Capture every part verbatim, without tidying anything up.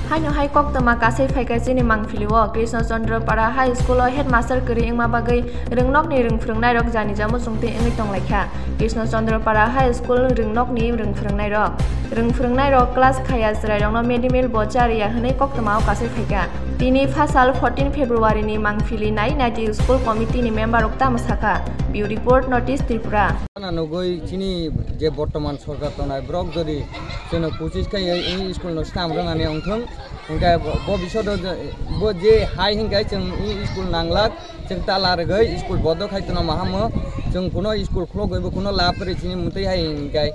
Haino hai koktwma kasai phaikha chini Mangphili o Krishna Chandra Para High School o headmaster kwrwi wngma bagwi rwngnokni rwngphwrwngnairok jani jamo chungtwi wngwi tonglaikha. Krishna Chandra Para High School rwngnokni rwngphwrwngnairok. Rwngphwrwngnairok class khaya chwrairokno mid day meal bo chariya hwnwi koktwmao kasai phaikha. Tini phasal fourteen February ni Mangphili nai naidi school committee ni member rok tamo sakha. Bureau report, North East Tripura. Nugwi chini je bortoman sorkar tongnai borok jodi chwngno kuchis khai ei school no swnam rwnani wngthung, hwnkhe bo, bo bisodo je, bo je hai hwnkhe chwng i school nanglak, chwng tala rwgwi school bodo khai tono mahamo, chwng kuno school khulogwi bo kuno lab kwrwi chini mwtwi hai hwnkhe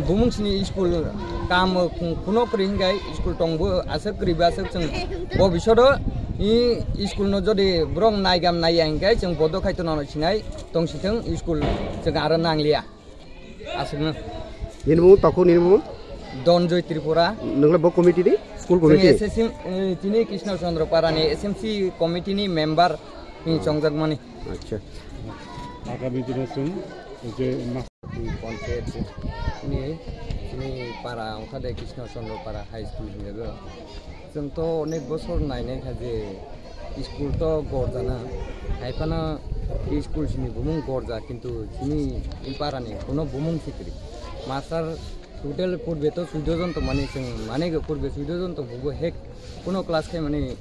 bumung sini school kam kuno kwrwi hwnkhe school tongbo aswk kwrwi bo aswk chwng bo bisodo i school no jodi borok naigam naiya hwnkhe chwng bodo khai tono sinai tongsithwng school chwng aro nangliya. Aswkno. Nini bumung tokho nini bumung? Donjoy Tripura. Nungla bo committee ni? School committee? Chini S S M, eh, chini Krishna Chandra Para ni S M C committee ni member ni chongjakmani. Acha. Agami dino chwng je ma- Panchayat ni, chini para wngkha de Krishna Chandra Para High School hinjago. Chwng to onek bosor nainai kha je school to gorjana, hai phano school sini bumung gorja, kintu chini para ni kuno bumung sikri. Master total purbe to suido jon tongmani chwng mane go purbe suido jon tong bubo hek kuno class khai mani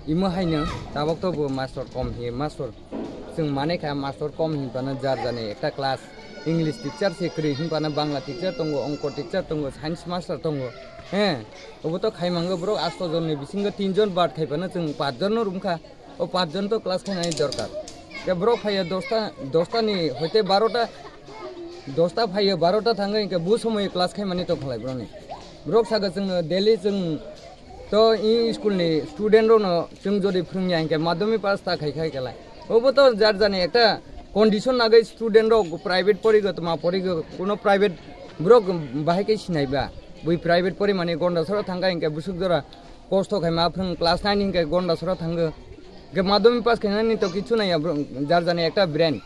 imo haino tabok to bo master kom hi master chwng mane kha master kom hin phano jar jani ekta class English teacher se kwrwi hin phano Bangla teacher tongo, Ongko teacher tongo, Science master tongo. He, obo to khai mango borok asto jonni bisingo tin jon bad khai phano chwng pach jon no rum kha. O pach jon to class khainani dorkar. Ke borok phaiyo dosta, dosta ni hoite barota, dosta phaiyo barota thango, hinkhe bu somoyo class khaimani tong khalai borokni. Borok saka chwngno daily chwng to i school ni student rokno chwng jodi phrwngya hinkhe madhyamik pass ta khai khai khalai. Obo to jar jani ekta condition nagwi student rok private porigo tma porigo kuno private borok bahai khe sinai ba. Bui private porimani Gondasora thangkha hinkhe busuk jora kosto khaima phrwng class nine hinkhe Gondasora thango. Hinkhe madhyamik pass khainani to kichu naiya borok jar jani ekta brain.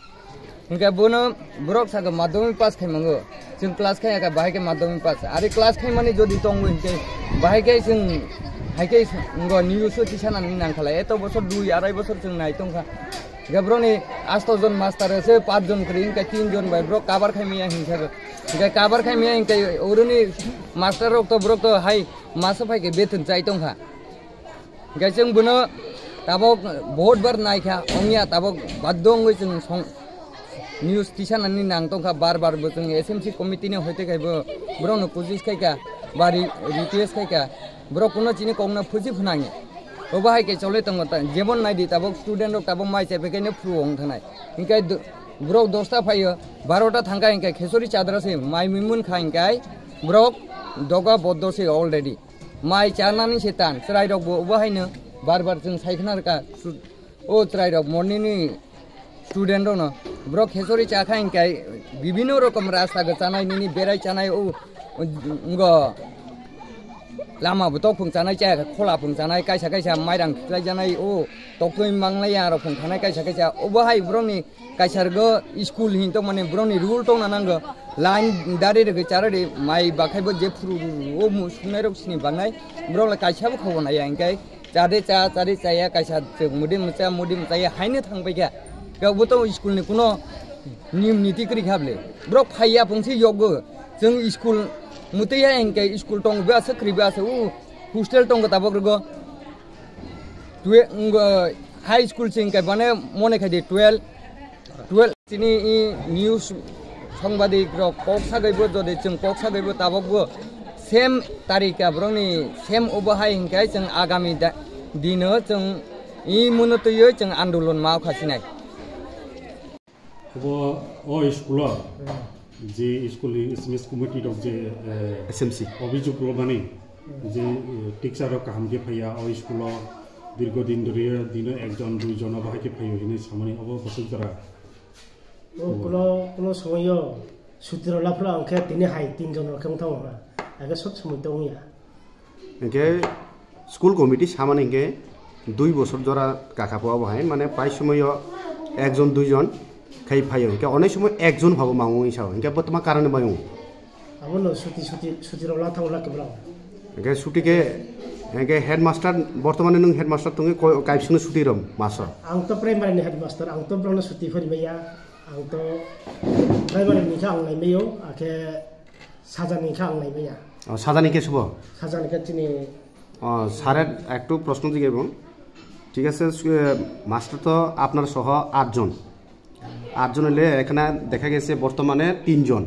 Hinkhe bono borok saka madhyamik pass khaimango. Chwng class khaiya kha bahai khe madhyamik pass. Ari class khaimani jodi tongo hinkhe bahai khe chwng hai khe ngo news o tisanani nangkhalai. Eto bosor dui arai bosor chwng nai tongkha. Hinkhe borokni asto jon master se pach jon kwrwi hinkhe tin jon bai borok cover khaimaya hinkhe. Hinkhe cover khaimaya hinkhe oroni master rok to borok to hai masa phai khe beton chai tongkha. Hinkhe chwng bono tabok bahut bar naikha, ongya tabok baddo wngwi chwng song news tisanani nang tongkha bar bar bo chwng S M C committee ni hoite khai bo borokno kuchis khaikha ba re-, request khaikha. Borok kuno chini kokno phuchi phwnangya. Obo hai khe chole tongo ta, jemon naidi tabok student rok tabok mai chai phaikhe no phuru wng thanai. Hinkhe do-, borok dosta phaiyo, barota thangkha hinkhe khesori chadra se mai mui munkha hinkhe borok doga boddo se already. Mai chanani se tan, chwrairokbo obo haino bar bar chwng sai khna rwkha. Su-, o chwrairok morning ni student rokno borok khesori chakha hinkhe bibinno rokom rasta go chanai nini berai chanai o, o, ngo lama bo tokphung chanai chaya khe khola phung chanai kaisa kaisa mairang khiklai janai o toktwi manglai ya rok phung thanai kaisa kaisa obo hai borokni Kaisargo school hin tongmani borokni rule tongna nango. Line dari rwgwi charari mai bakhaibo je phuru o mu-, sungnai rok sini bangnai borok le kaisa bo khobor naiya hinkhe chade cha chade chaya kaisa chwk mudi mwcha mudi mwchaya haino thangbaikha. Kebo to school ni kuno niyom niti kwrwi kha bwle. Borok phaiya phungsi yokgo chwng school mwtwi ya hinkhe school tongo bwsa kwrwi bwsa o hostel tongo tabok rwgo. Twe-, ngo, high school se hinkhe bane mone khai di twelve, twelve. Chini i news songbadik rok kok sagaibo jodi chwng kok sagaibo tabokbo same tarika borokni same obo hai hinkhe chwng agami da-, dino chwng i muno twiwi chwng andolon ma khasinai. Obo o school o je school ni S M C committee rok je, eh, S M C. Obhijog rwmani je, eh, teacher rok kaham khe phaiya o school o dirgo din dhoriya dino ekjon duijon obo hai khe phaio hinwi samani obo bwswk jora. O kuno, kuno somoyo suti rok laphla hwnkhe tini hai tin jon rok khe wngthango na. Age sob somoi tongya. Hinkhe school committee samani hinkhe dui bosor jora kakha pho abo hai, mane pai somoio ekjon duijon khai phaio, hinkhe onek somoi ekjon phabo mango wngwi sao, hinkhe bo tma karone bai wngo? Abono suti, suti, suti rok la thango la kebra. Hinkhe suti khe Hingke headmaster, bortomane nwng headmaster tongwi ko-, kaibsingno suti rom maso? Ang to primary ni headmaster, ang to borokno suti phori maya. Ang to primary ni khe ang naimayo, akhe sajani khe ang naimaya. O, sajani ke subo? Sajani khe chini O, স্যারের একটু প্রশ্ন জিজ্ঞেস করুন। ঠিক আছে, সু-, এ, মাস্টার তো আপনার সহ আটজন। আটজন হলে এখানে দেখা গেছে বর্তমানে তিনজন।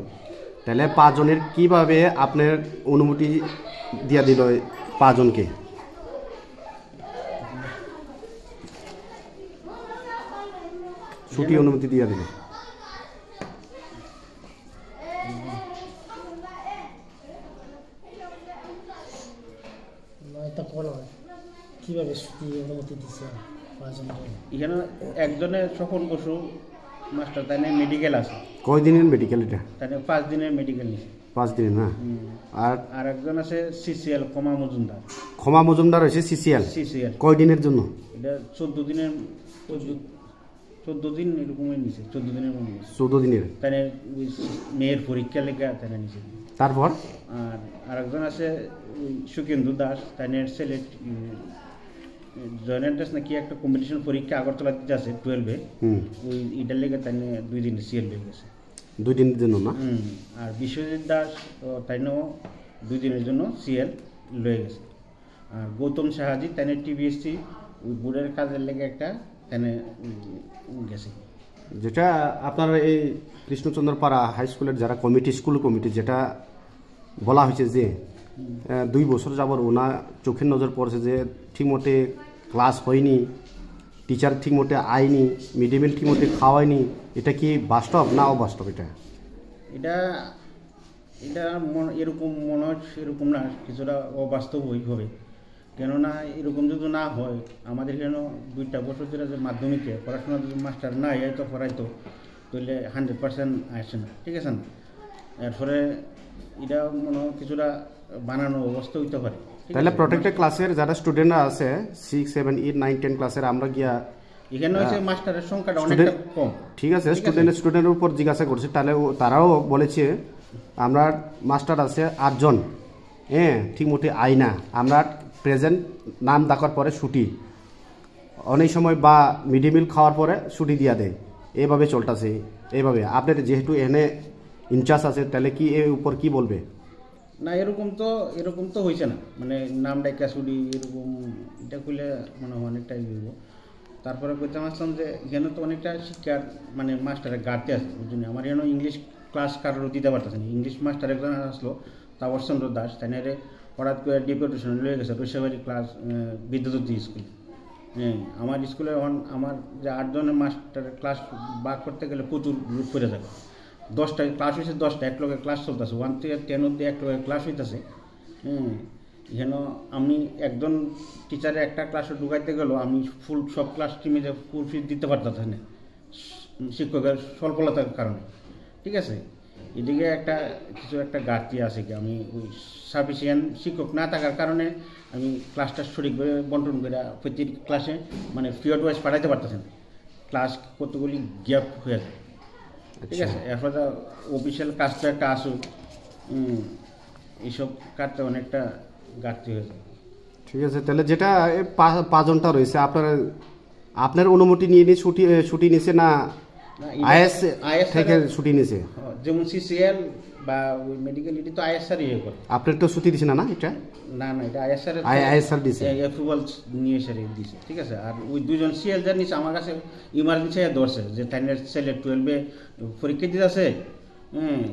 তাহলে পাঁচজনের কিভাবে আপনার অনুমতি দিয়া দিল এই পাঁচজনকে? ছুটি অনুমতি দিয়া দিল। নয়টা কল হয়। কিভাবে ছুটি অনুমতি দিছে পাঁচজনকে? এখানে একজনে স্বপন বসু মাস্টার, তাই নিয়ে মেডিকেল আছে। কয় দিনের মেডিকেল এটা? তাই নিয়ে পাঁচ দিনের মেডিকেল নিছে। পাঁচ দিনের না? হুম। আর আর একজন আছে সিসিএল, ক্ষমা মজুমদার। ক্ষমা মজুমদার হয়েছে সিসিএল। সিসিএল। কয় দিনের জন্য? এটা চোদ্দ দিনের, চোদ্দ, চোদ্দ দিন এরকমই নিছে, চোদ্দ দিনের মধ্যে নিছে। চোদ্দ দিনের? তাহলে ওই মেয়ের পরীক্ষা লেগে তাহলে নিছে। তারপর? আর আরেকজন আছে ওই সুখেন্দু দাস, তাই নিয়ে সিলেট, উম, জয়েন্ট এন্ট্রান্স নাকি একটা কম্পিটিশন পরীক্ষা আগরতলা দিতে আছে টুয়েলভে। হুম। ওই এটার লেগে তাই নিয়ে দুই দিন সিএল হয়ে গেছে। দুই দিনের জন্য না? হুম। আর বিশ্বজিৎ দাস, ও, তাই নিয়েও দুই দিনের জন্য সিএল লয়ে গেছে। আর গৌতম সাহাজি তাই নিয়ে টিবিএসসি ওই বোর্ডের কাজের লেগে একটা তাই নিয়ে, উম, গেছে। যেটা আপনার এই কৃষ্ণচন্দ্র পাড়া হাই স্কুলের যারা কমিটি, স্কুল কমিটি, যেটা বলা হয়েছে যে, হুম। আহ, দুই বছর যাবত ওনার চোখের নজর পড়ছে যে ঠিকমতে ক্লাস হয়নি, টিচার ঠিকমতে আয়নি, মিড ডে মিল ঠিকমতে খাওয়ায়নি, এটা কি বাস্তব না অবাস্তব এটা? এটা, এটা মন-, এরকম মনে হয়, সেরকম না, কিছুটা অবাস্তব ওইভাবে। কেননা এরকম যদি না হয়, আমাদের এখানে দুইটা বছর ধরে যে মাধ্যমিকে পড়াশোনা যদি মাস্টার না হয় তো পড়াইতো, তাহলে হান্ড্রেড পার্সেন্ট আসে না, ঠিক আছে না? এরপরে এটা মনে হয় কিছুটা বানানো অবস্থা হইতে পারে, ঠিক তাহলে আছে? প্রত্যেকটা ক্লাসের যারা স্টুডেন্টরা আছে, six, seven, eight, nine, ten ক্লাসের, আমরা গিয়া এখানে হচ্ছে আহ, মাস্টারের সংখ্যাটা স্টুডেন্ট, অনেকটা কম। ঠিক আছে, ঠিক আছে? স্টুডেন্ট, স্টুডেন্টের উপর জিজ্ঞাসা করছে, তাহলে ও, তারাও বলেছে, আমরা মাস্টার আছে আটজন, হ্যাঁ, ঠিক মতো আয় না, আমরা প্রেজেন্ট নাম ডাকার পরে ছুটি, অনেক সময় বা মিড ডে মিল খাওয়ার পরে ছুটি দিয়া দেয়, এইভাবে চলতেছে। এইভাবে আপনার যেহেতু এনে ইনচার্জ আছে, তাহলে কি এর উপর কি বলবে? না, এরকম তো, এরকম তো হয়েছে না, মানে নাম ডাইকা ছুটি এরকম, এটা খুলে মানে অনেকটাই হইব। তারপরে কইতাম আসলাম যে এখানে তো অনেকটা শিক্ষার মানে মাস্টারের ঘাটতি আছে, বুঝলি? আমার এখানে ইংলিশ ক্লাস কারোর দিতে পারতেছে না। ইংলিশ মাস্টার একজন আসলো, তাপস চন্দ্র দাস, তাই নিয়ে হঠাৎ করে ডেপুটেশন লয়ে গেছে রসিয়াবাড়ি ক্লাস, আহ, বিদ্যাজ্যোতি স্কুল। হ্যাঁ, আমার স্কুলে এখন আমার যে আটজনের মাস্টার ক্লাস ভাগ করতে গেলে প্রচুর লোক পড়ে যাবে। দশটা ক্লাস হয়েছে, দশটা এক লগে ক্লাস চলতেছে, ওয়ান থেকে টেন অব্দি এক লগে ক্লাস হইতেছে। হুম, এখানে আমি একজন টিচারে একটা ক্লাসে ঢুকাইতে গেল, আমি ফুল সব ক্লাস টিমে যে ফুল ফিজ দিতে পারতাম না, শিক্ষকের স্বল্পতার কারণে, ঠিক আছে? এদিকে একটা কিছু একটা ঘাটতি আছে কি, আমি ওই সাফিসিয়েন্ট শিক্ষক না থাকার কারণে আমি ক্লাসটা সঠিকভাবে বন্টন করে প্রতি ক্লাসে মানে পিরিয়ড ওয়াইজ পাঠাইতে পারতেছি না। ক্লাস কতগুলি গ্যাপ হয়ে যায়, ঠিক আচ্ছা। আছে? এরপরে অফিসিয়াল কাজ তো একটা আসুক, হুম, এইসব কাজটা অনেকটা ঘাটতি হয়ে যায়। ঠিক আছে, তাহলে যেটা এ পা-, পাঁচজনটা রয়েছে, আপনার, আপনার অনুমতি নিয়ে নিয়ে ছুটি, এ, ছুটি নিছে না না, এটা আইএস আইএস থেকে স্যারের ছুটি নিছে? হ্যাঁ, যেমন সিসিএল বা ওই মেডিকেল, এটা তো আইএস স্যার ইয়ে করে। আপনার তো ছুটি দিছে না, না এটা? না, না, এটা আইএস স্যারের আই-, তো আইএস স্যার দিছে। এ, অ্যাপ্রুভাল নিয়ে স্যার দিছে, ঠিক আছে? আর ওই দুইজন সিএল যা নিছে আমার কাছে ইমার্জেন্সি ধরছে যে তাইনের ছেলে টুয়েলভে পরীক্ষা দিতে আছে, হ্যাঁ,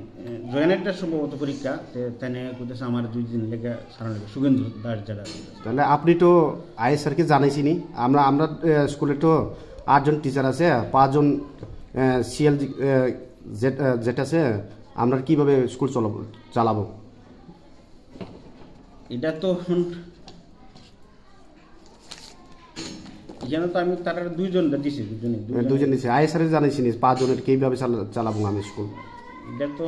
জয়েন্ট একটা সম্ভবত পরীক্ষা, তে-, তাইনে কইতেছে আমার দুই দিন লেগে সারা লাগে, সুগেন্দ্র দাস যারা আছে। তাহলে আপনি তো আইএস স্যারকে জানাইছিনি? আমরা, আমরা, এ, স্কুলে তো আটজন টিচার আছে, পাঁচজন, এ, সিএল, এ, জেড, এ, জেড আছে, আমরা কিভাবে স্কুল চলাবো, চালাবো? এটা তো এখন এখানে তো আমি তারা দুইজন দিছি, দুজনে, এ, দুইজন। দুইজন দিছে। আইএস স্যারকে জানাইছিনি, পাঁচজনের কিভাবে চালা-, চালাবো আমি স্কুল? এটা তো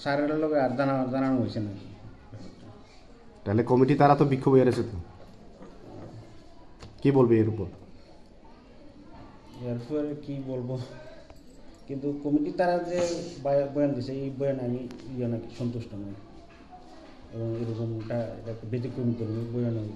স্যারের লগে আর জানা-, জানানো হয়েছে না। তাহলে কমিটি তারা তো বিক্ষোভে এসে তো। কি বলবে এর উপর? এরপরে কি বলবো? কিন্তু কমিটি তারা যে বায়-, বয়ান দিছে, এই বয়ান আমি ইয়ে নাকি সন্তুষ্ট নই। এবং এরকম তা ব্যতিক্রমী ধর্মীয় বই অনেক।